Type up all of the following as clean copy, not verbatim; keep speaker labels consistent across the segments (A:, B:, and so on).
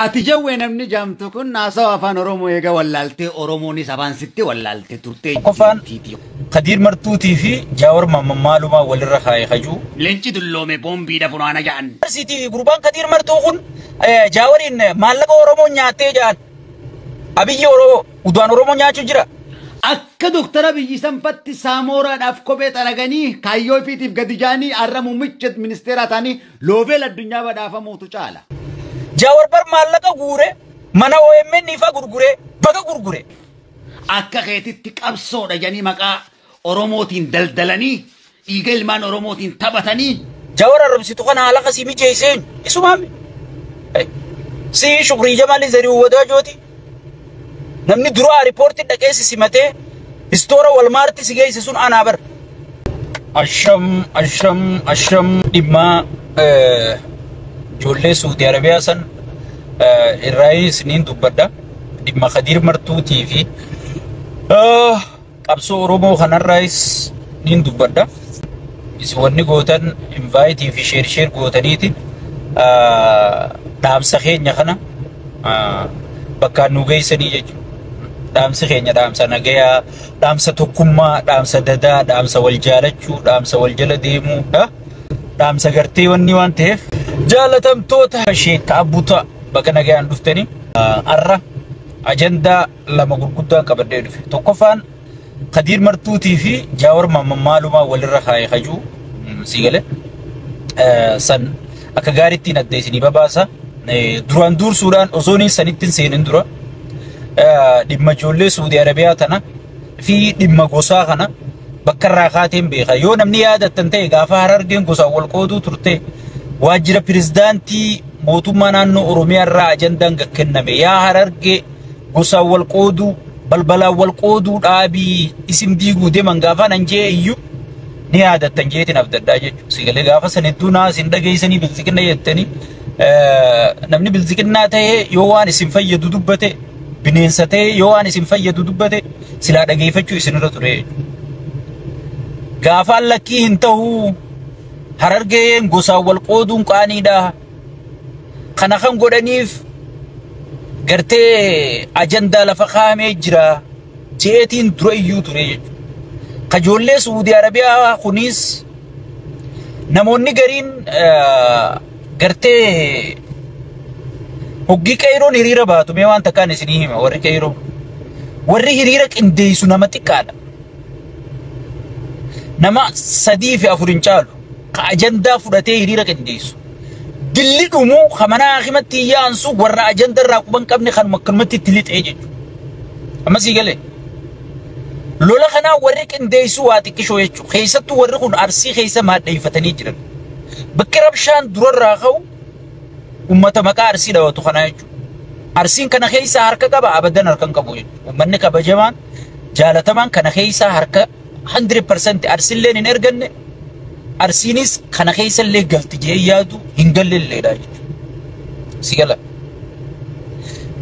A: Ati jawwee namni jaamtu kun haasawa afaan Oromoo eega wallaaltee Oromoonis afaan sitti wallaalte turtee
B: Qofaan Kadiir Martuutii fi Jaawar Maalumaa walirra kaa'ee kajuu.
A: Leenci dulloome boombiidha funaana ja'an.
B: Arsiitii gurbaan Kadiir Martuu kun Jaawariin maallaqa Oromoo nyaattee ja'an. Abiyyi Oromoo udaan Oromoo nyaachuu jira.
A: Akka Dooktar Abiyyi sanfatti saamoraadhaaf kophee xaraganii kaayyoo ifiitiif gadi ja'anii har'a muummicha ministeeraa ta'anii loobeel addunyaa badhaafamuutu caala.
B: Jaawar bar maallaqa guure mana OMN ifa gurgure baga gurgure.
A: Akka keetitti qabsoodha jedhanii maqaa Oromootiin daldalanii dhiiga ilmaan Oromootiin taphatanii.
B: Jaawar arrabsitu kana haala kasii mijeesseen isumaami. Si Shukrii Jamaalii Zariuu Wadaajooti. Namni dura riippoortii dhaqee si simatee istoora Walmaarti si geesse sun anaa bar. Asham asham asham dhimma ijoollee Suudii Arabiyaa san irraa isiniin dubbadha. Dhimma Kadiir Martuutii fi qabsoo Oromoo kanarraayis niin dubbadha. Isin wanni gootan invaayitii fi sheer sheer gootaniiti dhaamsa keenya kana bakkaan nu geessanii jechuudha. Dhaamsi keenya dhaamsa nagayaa, dhaamsa tokkummaa, dhaamsa dadaa, dhaamsa wal jaalachuu, dhaamsa wal jala deemuu, dhaamsa gartee wanni waan ta'eef jaalatamtoota sheekka abbuta bakka nagayaan dhuftanii har'a ajandaa lama gurguddaan qabadhee dhufe. Tokkoffaan Kadiir Martuutii fi Jaawar Maalumaa walirra kaa'ee kajuu sii galee san akka gaariittiin adda isinii babaasa. Duraan dursuudhaan osoo inni sanitti hin seenin dura dhimma ijoollee Suudii Arabiyaa tana fi dhimma gosaa kana bakka irraa kaateen beeka. Yoo namni yaadattan ta'e gaafa Harargeen gosaan wal qooduu turte waajjira pirezidaantii mootummaa naannoo Oromiyaa irraa ajandaan kenname. Yaa Harargee gosaan wal qooduu balbalaan wal qooduu dhaabii isin diiguu deeman gaafa nan jee iyyuu ni yaadattan jeetiin abdaddaa jechuudha. Sigalee gaafa san hedduu naa isin dhageessanii bilziqinna jettanii namni bilziqinnaa ta'ee yoo waan isin fayyadu dubbate bineensa ta'ee yoo waan isin fayyadu dubbate silaa dhageeffachuu isinirra ture jechuudha. Gaafaan lakkii hin ta'uu Harargeen gosaan wal qooduun qaaniidha. Kana kan godhaniif gartee ajandaa lafa kaa'amee jira jeetiin dura iyyuu ture jechuudha. Kajoollee Suudii Arabiyaa kunis namoonni gariin gartee hoggii qeeroon hiriira baatu mee waan takkaan isinii hima warri qeeroo. Warri hiriira qindeessu nama xiqqaadha. Nama 3 fi 4 hin caalu ka ajandaa fudhatee hiriira qindeessu. Dilli dhumuu ka mana akimatti yaansu warra ajandaa irraa quban qabne kanuma akkanumatti itti lixee jechuudha. Amma sii galee. Lola kanaa warri qindeessu waa xiqqishoo jechuudha. Keessattuu warri kun Arsii keessa maadheeffatanii jiran. Bakki rabshaan durarraa ka'u uummata maqaa Arsii dhawatu kanaa jechuudha. Arsiin kana keessa harka qaba abadan harka hin qabu jechuudha. Uummanni kabajamaan jaalatamaan kana keessa harka 100% Arsiilleen hin erganne Arsiinis kana keessa illee galti jee yaadu hin gallelleedha jechuudha. Si gala.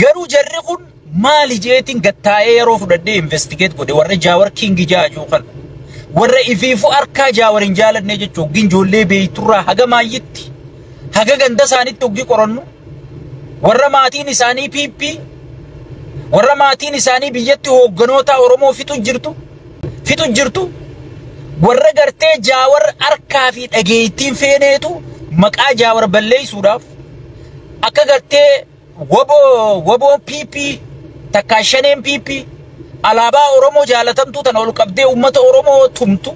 B: Garuu jarri kun maali jeetiin gattaa'ee yeroo fudhadhee investigate godhe warra Jaawar Kingi jaajuu kana. Warra ifiifuu harkaa Jaawar hin jaalanne jechuudha. Hoggiin ijoollee beeyturraa haga maayyitti haga ganda isaaniitti hoggii qorannu warra maatiin isaanii PP warra maatiin isaanii biyyatti hoogganoota Oromoo fixu jirtu warra gartee Jaawar harkaa fi dhageettiin feeneetu maqaa Jaawar balleessuudhaaf akka gartee waboo PP takkaa shaneen PP alaabaa Oromoo jaalatamtuu tana ol qabdee uummata Oromoo tumtu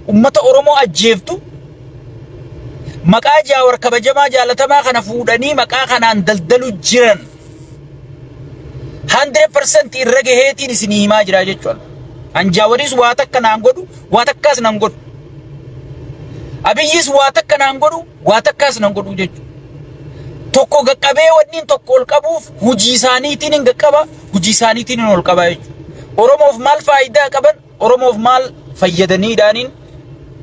B: uummata Oromoo ajjeeftu maqaa Jaawar kabajamaa jaalatamaa kana fuudhanii maqaa kanaan daldalu jiran 100% irra gaheetiin isinii himaa jira jechuudha. An Jaawaris waa takka naan godhu waa takkaas naan godhu. Abiyyis waa takka naan godhu waa takkaas naan godhu jechuudha. Tokko qaqqabee wanni tokko ol qabuuf hojii isaaniitiin hin qaqqaba hojii isaaniitiin hin ol qaba jechuudha. Oromoof maal faayidaa qaban Oromoof maal fayyadaniidhaaniin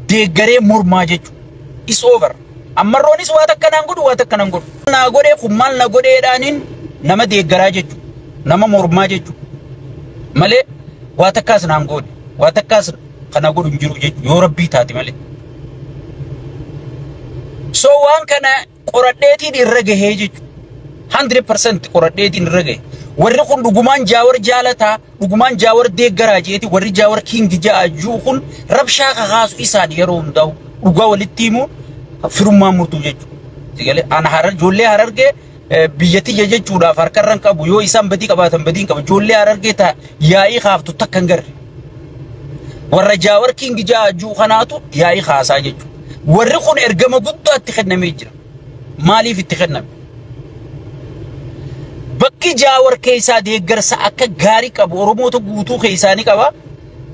B: deeggaree mormaa jechuudha. Is over. Ammarroonis waa takka naan godhu waa takka naan godhu. Naa godhee kun maal na godheedhaaniin nama deeggaraa jechuudha. Nama mormaa jechuudha. Malee waa takkaas naan godhe waa takkaas kana godhu hin jiru jechuudha yoo rabbii taate malee. So waan kana qoradheetiin irra gahee jechuudha. 100% qoradheetiin irra gahe. Warri kun dhugumaan Jaawar jaalataa, dhugumaan Jaawar deeggaraa jeeti warri Jaawar King ja'ajuu kun rabshaa kakaasu isaan yeroo hundaa'u dhugaa walitti himuun firummaa murtuu jechuudha. Sigalee ana harar ijoollee Harargee biyya tiyya jechuudhaaf harkarran qabu yoo isaan badii qabaatan badii hin qabu. Ijoollee Harargee ta yaa'ii kaaftu takka hin garre. Warra Jaawar King ja'ajuu kanaatu yaa'ii kaasaa jechuudha. Warri kun ergama guddaa itti kennamee jira. Maaliif itti kenname? Bakki Jaawar keessaa deeggarsa akka gaarii qabu Oromoota guutuu keessaa ni qaba.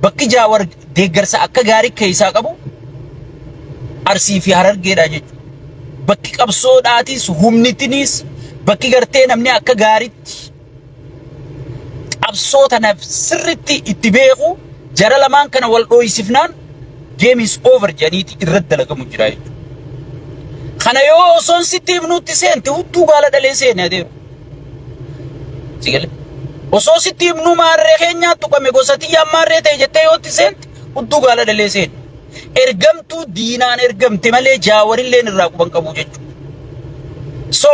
B: Bakki Jaawar deeggarsa akka gaarii keessaa qabu Arsii fi Harargeedha jechuudha. Bakki qabsoodhaatis humnitinis bakki gartee namni akka gaariitti qabsoo tanaaf sirriitti itti beeku jara lamaan kana wal dhooysifnaan game is over jedhaniiti irratti dalagamu jira jechuudha. Kana yoo osoon sitti himnutti seente hudduu gaala dhalee seene adeemu. Sigale. Osoo sitti himnu maarree keenyaa tuqame gosa tiyyaan maarree ta'e jettee yoo itti seente hudduu gaala dhalee seene. Ergamtuu diinaan ergamte malee Jaawarilleen irraa quban qabu jechuudha. So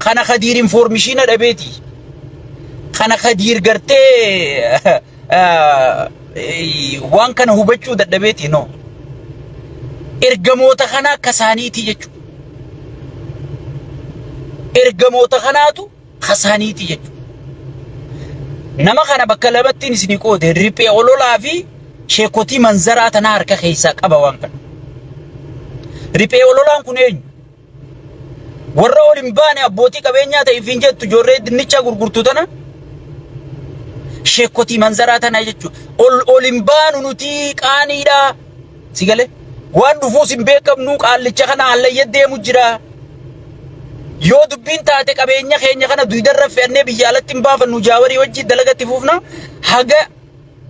B: kana Khadiir informishiina dhabeeti. Kana Khadiir gartee waan kana hubachuu dadhabeeti no. Ergamoota kana akka isaaniiti jechuudha. Ergamoota kanaatu kasaaniiti jechuudha. Nama kana bakka lamattiin isinii qoode riphee ololaa fi sheekotii manzaraa tanaa harka keessaa qaba waan kana. Riphee ololaan kun eenyu? Warra ol hin baane abbootii qabeenyaa ta'e ifiin jettu ijoollee dinnichaa gurgurtu tana sheekotii manzaraa tanaa jechuudha. Ol hin baanu nuti qaaniidha. Si galee? Waan dhufuus hin beekamnu qaallicha kana hallayya deemu jira. Yoo dubbiin taate qabeenya keenya kana duudarra fe'annee biyya alatti hin baafannu Jaawarii wajjin dalagatti fuufna. Haga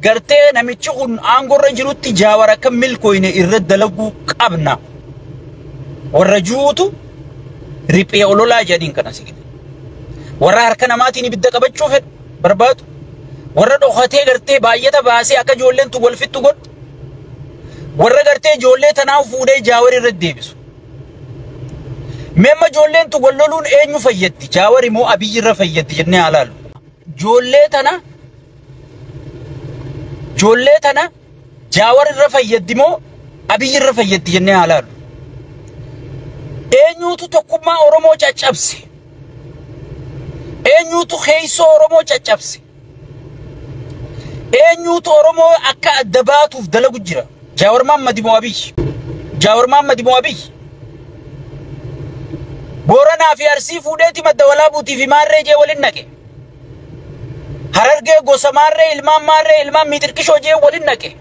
B: gartee namichi kun aangorra jirutti Jaawar akka milkooyne irra dalaguu qabna. Warra juutu riphee ololaa jedhiin kana si gide. Warra harka namaatiin ibidda qabachuu fedhu barbaadu. Warra dhokatee gartee baay'ata baasee akka ijoolleen tun wal fixxu godhu. Warra gartee ijoollee tanaa fuudhee Jaawar irra deebisu. Meemma ijoolleen tun wal loluun eenyu fayyaddi? Jaawar immoo Abiyyi irra fayyaddi jennee haa laallu. Ijoollee tana Jaawar irra fayyaddi moo Abiyyi irra fayyaddi jennee haa laallu. Eenyuutu tokkummaa Oromoo caccabse? Eenyuutu keessoo Oromoo caccabse? Eenyuutu Oromoo akka adda baatuuf dalagu jira? Jaawar Mahammad moo Abiyyi? Jaawar Mahammad moo Abiyyi? Booranaa fi Arsii fuudheeti madda walaabuutii fi maarree jee waliin naqe. Harargee gosa maarree ilmaan maarree ilmaan miixirqishoo jee waliin naqe.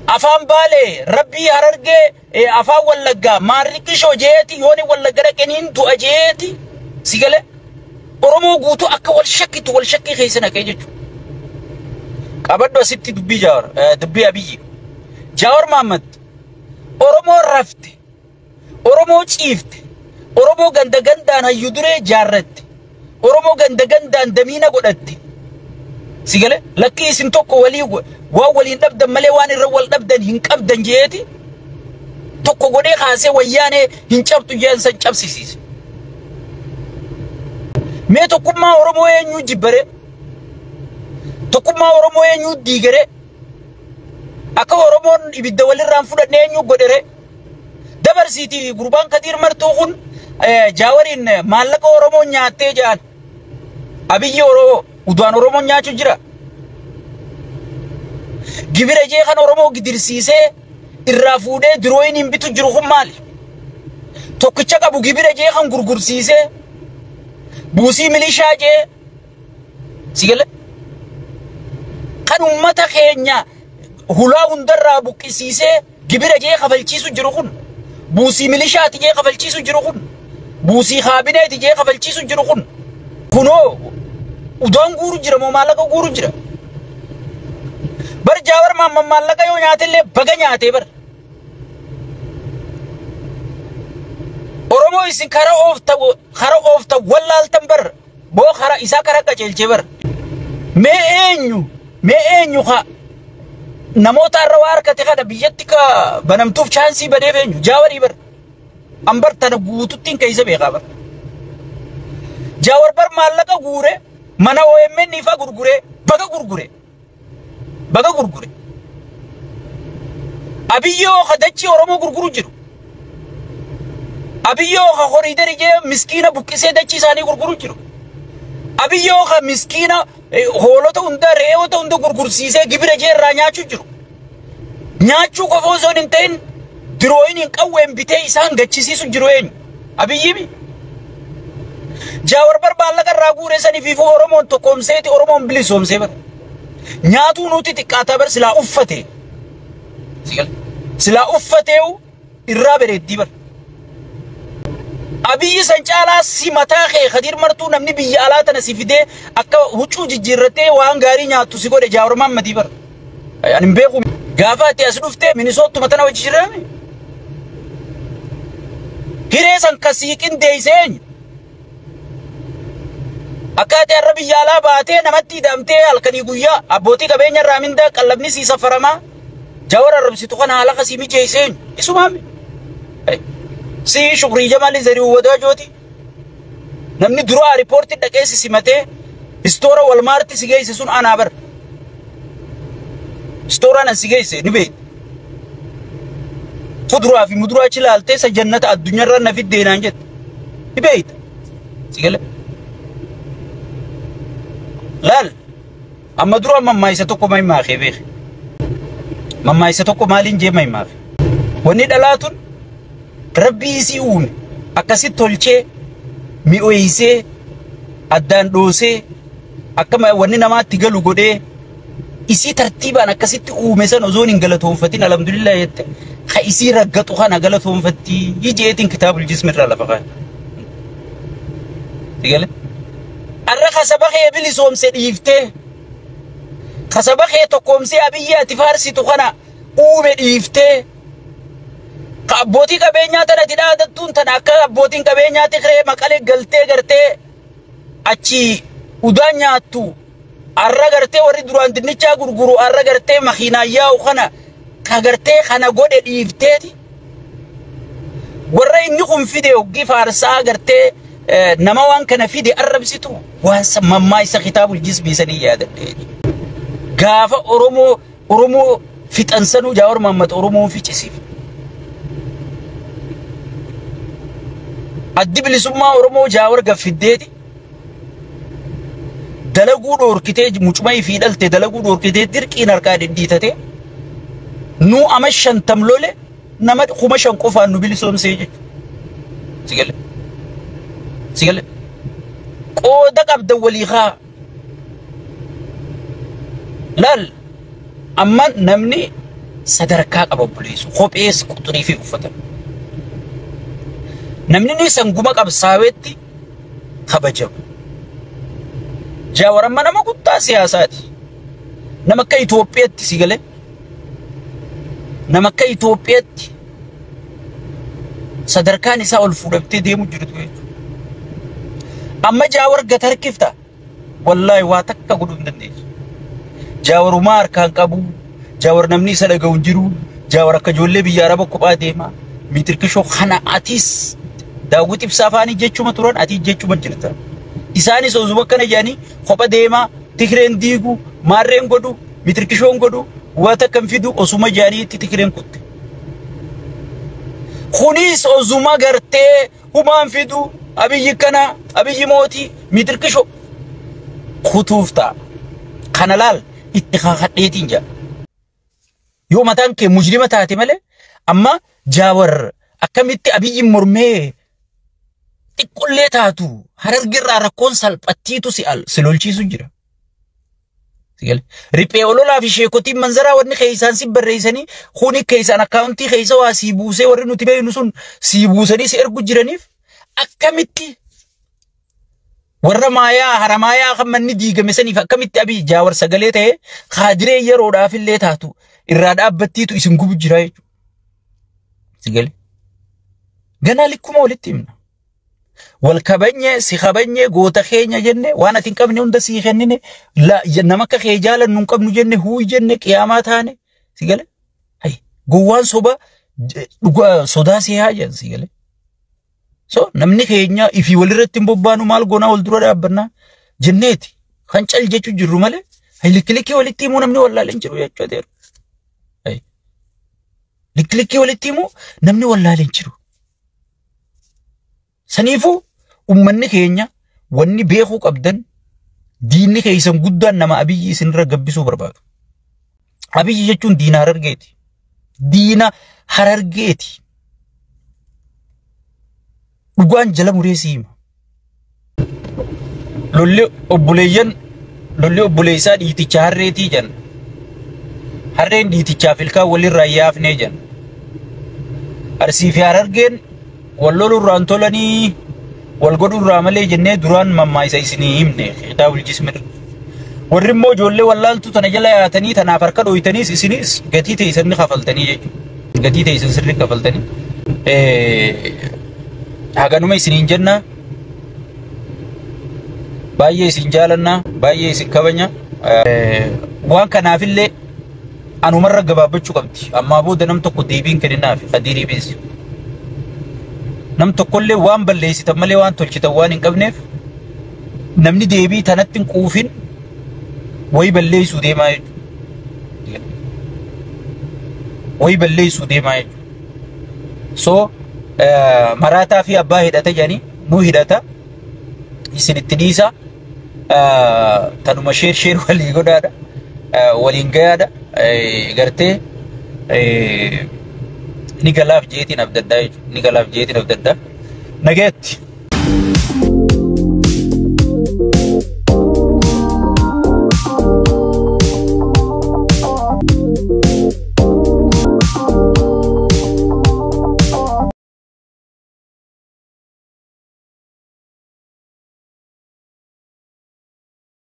B: Afaan Baalee Rabbii Harargee afaan Wallaggaa maarriqishoo jeeti yooni Wallagga dhaqaniin du'a jeeti si galee Oromoo guutuu akka wal shakkitu wal shakkii keessa naqee jechuudha. Qabadhu asitti dubbii Jaawar dubbii Abiyyi. Jaawar Mahammad Oromoo rafte, Oromoo ciifte, Oromoo ganda gandaan hayyuu duree jaarratte, Oromoo ganda gandaan damiina godhatte. Si galee lakkii isin tokko walii waan waliin dhabdan malee waan irra wal dhabdan hin qabdan jeeti tokko godhee kaasee wayyaanee hin cabtu jeen san cabsisiise. Mee tokkummaa Oromoo eenyu jibbare? Tokkummaa Oromoo eenyu diigare? Akka Oromoon ibidda walirraan fudhanne eenyu godhere? Dabarsiitii gurbaan Kadiir Martuu kun Jaawariin maallaqa Oromoo nyaattee jaan. Abiyyi Oromoo udaan Oromoo nyaachuu jira. Gibira jee kan Oromoo gidirsiisee irraa fuudhee dirooyin hin bitu jiru kun maali? Tokkicha qabu gibira jee kan gurgursiisee buusii milishaa jee si gale kan uummata keenya hulaa hundarraa buqqisiisee gibira jee kafalchiisu jiru kun buusii milishaati jee kafalchiisu jiru kun buusii kaabineeti jee kafalchiisu jiru kun kunoo udaan guuru jira moo maallaqa guuru jira? Bar Jaawar Mahammad maallaqa yoo nyaatellee baga nyaatee bar. Oromoo isin kara oofta wallaaltan bar boo kara isaa kara qajeelchee bar. Mee eenyu ka namoota irra waa harkate kana biyyatti ka banamtuuf chaansii badeef eenyu Jaawarii bar. Ambar tana guututtiin keessa beekaa bar. Jaawar bar maallaqa guure mana OMN ifa gurgure baga gurgure baga gurgure. Abiyyoo ka dachii Oromoo gurguru jiru. Abiyyoo ka horii darigee miskiina buqqisee dachii isaanii gurguru jiru. Abiyyoo ka miskiina hoolota hunda re'oota hunda gurgursiisee gibira jee irraa nyaachuu jiru. Nyaachuu qofa osoo hin ta'in dirooyin hin qawween bitee isaan gachisiisu jiru eenyu? Abiyyimi. Jaawar bar maallaqa irraa guure sanii fi Oromoon tokkoomseeti Oromoon bilisoomsee bara. Nyaatuu nuti xiqqaataa bar silaa uffate. Silaa uffateewu irraa bareeddii bara. Abiyyi san caalaa si mataa kee Khadiir Martuu namni biyya alaa tana si fidee akka huccuu jijjiirrattee waan gaarii nyaattu si godhe Jaawar Mahammadii bara. Ani hin beeku. Gaafa ati as dhuftee Minisoottuma tana wajji jiraame. Hiree san kasii qindeessee eenyu? Akka ati har'a biyya alaa baatee namatti hidhamtee halkanii guyyaa abbootii qabeenya irraa mindaa qallabni sii safaramaa Jaawar arrabsitu kana haala kasii mijeessee eenyu? Isumaame. Si Shukrii Jamaali Zariuu Wadaajooti. Namni dura riipoortii dhaqee si simatee istoora Walmaarti si geesse sun anaa bara. Istooraan si geesse ni beekti. Kuduraa fi muduraa achi ilaaltee isa jannata addunyaarra na fiddee naan jette. Ni beekta. Si gala. Laal amma dura mammaayisa tokko mammaakee beeke. Mammaayisa tokko maaliin jee mammaake? Wanni dhalaa tun Rabbii isii uume akkasitti tolchee mi'ooysee addaan dhoosee akka wanni namaatti galu godhee isii tartiibaan akkasitti uume san osoo hin galatoonfatin alhamdulillah jette ka isii raggaxu kana galatoonfattii jeetiin kitaabul jismirraa lafa kaa'e. Sigale? Arra kasaba kee bilisoomse dhiiftee kasaba kee tokkoomsee Abiyyi ati faarsitu kana uume dhiiftee ka abbootii qabeenyaa tana ati dhaadattuun tana akka abbootiin qabeenyaa Tigree Maqalee galtee gartee achi udaan nyaattu arra gartee warri duraan dinnichaa gurguru arra gartee makiinaa yaa'u kana ka gartee kana godhe dhiifteeti. Warra inni kun fide hoggii faarsaa gartee nama waan kana fide arrabsitu waan mammaa isa kitaabul jismii sanii yaadadhe. Gaafa Oromoo fixansanuu Jaawar Mahammad Oromoon ficcisiif. Addi bilisummaa Oromoo Jaawar gaffiddeeti. Dalaguu dhoorkitee mucuma ifii dhalte dalaguu dhoorkitee dirqiin harkaa dhidhiitatee nu ama 50 lole nama 5,000 qofaan nu bilisoomsee jechuudha. Sigale. Sigale. Qooda qabda walii haa. Laal amma namni sadarkaa qaba obboleessu kophees quxurii fi uffatan. Namni ni sanguma qabsaawetti kabajamu. Jaawar amma nama guddaa siyaasaati. Nama akka Itoophiyaatti si galee. Nama akka Itoophiyaatti sadarkaan isaa ol fuudhamtee deemu jirtu jechuudha. Amma Jaawar gad harkifta. Wallaahi waa takka godhuu hin dandeessu. Jaawarumaa harkaan qabu. Jaawar namni isa dhaga'u hin jiru. Jaawar akka ijoollee biyya Araba kophaa deema. Miitirkishoo kana atis Daawwit Ibsaa faanii jechuma turan ati jechuma jirta. Isaanis osuma akkana jedhanii kopha deemaa Tigreen diigu maarreen godhu miitirkishoon godhu waa takka hin fidu osuma jedhanii itti Tigreen kutte. Kunis osuma gartee humaan fidu Abiyyi kana Abiyyi mootii miitirkishoo kutuuf ta'a. Kana laal itti kakadheetiin jedha. Yoo mataan kee mujrima taate malee amma Jaawar akkamitti Abiyyi mormee xiqqollee taatu Harargeerraa rakkoon salphattiitu si lolchiisu jira. Riphee ololaa fi sheekotiin manzaraa wanni keessaan si barreessanii kuni keessaan akkaawuntii keessa waa sii buusee warri nuti beeknu sun sii buusanii si ergu jiraniif akkamitti warra maayaa haramaayaa kan manni diigame saniif akkamitti Abiy Jaawar sagalee ta'ee kaadiree yeroodhaaf illee taatu irraa dhaabbattiitu isin gubu jira jechuudha. Sigalee. Ganaa likkuma walitti himna. Wal kabanye si kabanye goota keenya jenne waan ati hin qabne hunda sii kennine nama akka kee jaalannu hin qabnu jenne huuyi jenne qiyaamaa taane sigale. Hay gowwaan soba dhugaa sodaa si haa jedhan sigale. So namni keenya ifii walirratti hin bobbaanu maal goonaa wal dura dhaabbannaa jenneeti. Kan cal jechuu jirru malee likkilikii walitti himuu namni wallaalee hin jiru jechuudha. Likkilikii walitti himuu namni wallaalee hin jiru. Saniifuu uummanni keenya wanni beekuu qabdan diinni keessan guddaan nama Abiyyi isinirra gabbisuu barbaadu. Abiyyi jechuun diina Harargeeti. Diina Harargeeti. Dhugaan jala muree si hima. Lolli obboleeyyan lolli obboleessaa dhiiticha harreetii jenna. Harreen dhiitichaaf ilkaan walirraa yaafnee jenna. Arsii fi Harargeen wal lolurraan tolanii wal godhurraa malee jennee duraan mammaayisa isinii himne kitaabul jismirra. Warri immoo ijoollee wallaaltuu tana jala yaatanii tanaaf harka dhooytaniis isinis gatii teessan ni kafaltanii jechuudha. Gatii teessan sirrii kafaltanii. Haganuma isiniin jenna. Baay'ee isin jaalanna, baay'ee isin kabanya. Waan kanaafillee anumarra gabaabbachuu qabdi. Ammaa booda nam tokko deebiin kenninaaf Khadiirii beesi. Nam tokkollee waan balleessitan malee waan tolchitan waan hin qabneef namni deebii tanatti hin quufin wayi balleessuu deemaa jechuudha. Wayi balleessuu deemaa jechuudha. So maraataa fi abbaa hidhata jedhanii nu hidhata isinitti dhiisa tanuma sheer sheer walii godhaadha waliin gayaadha gartee ni galaaf jeetiin abdaddaa jechuudha. Ni galaaf jeetiin abdaddaa. Nagaatti.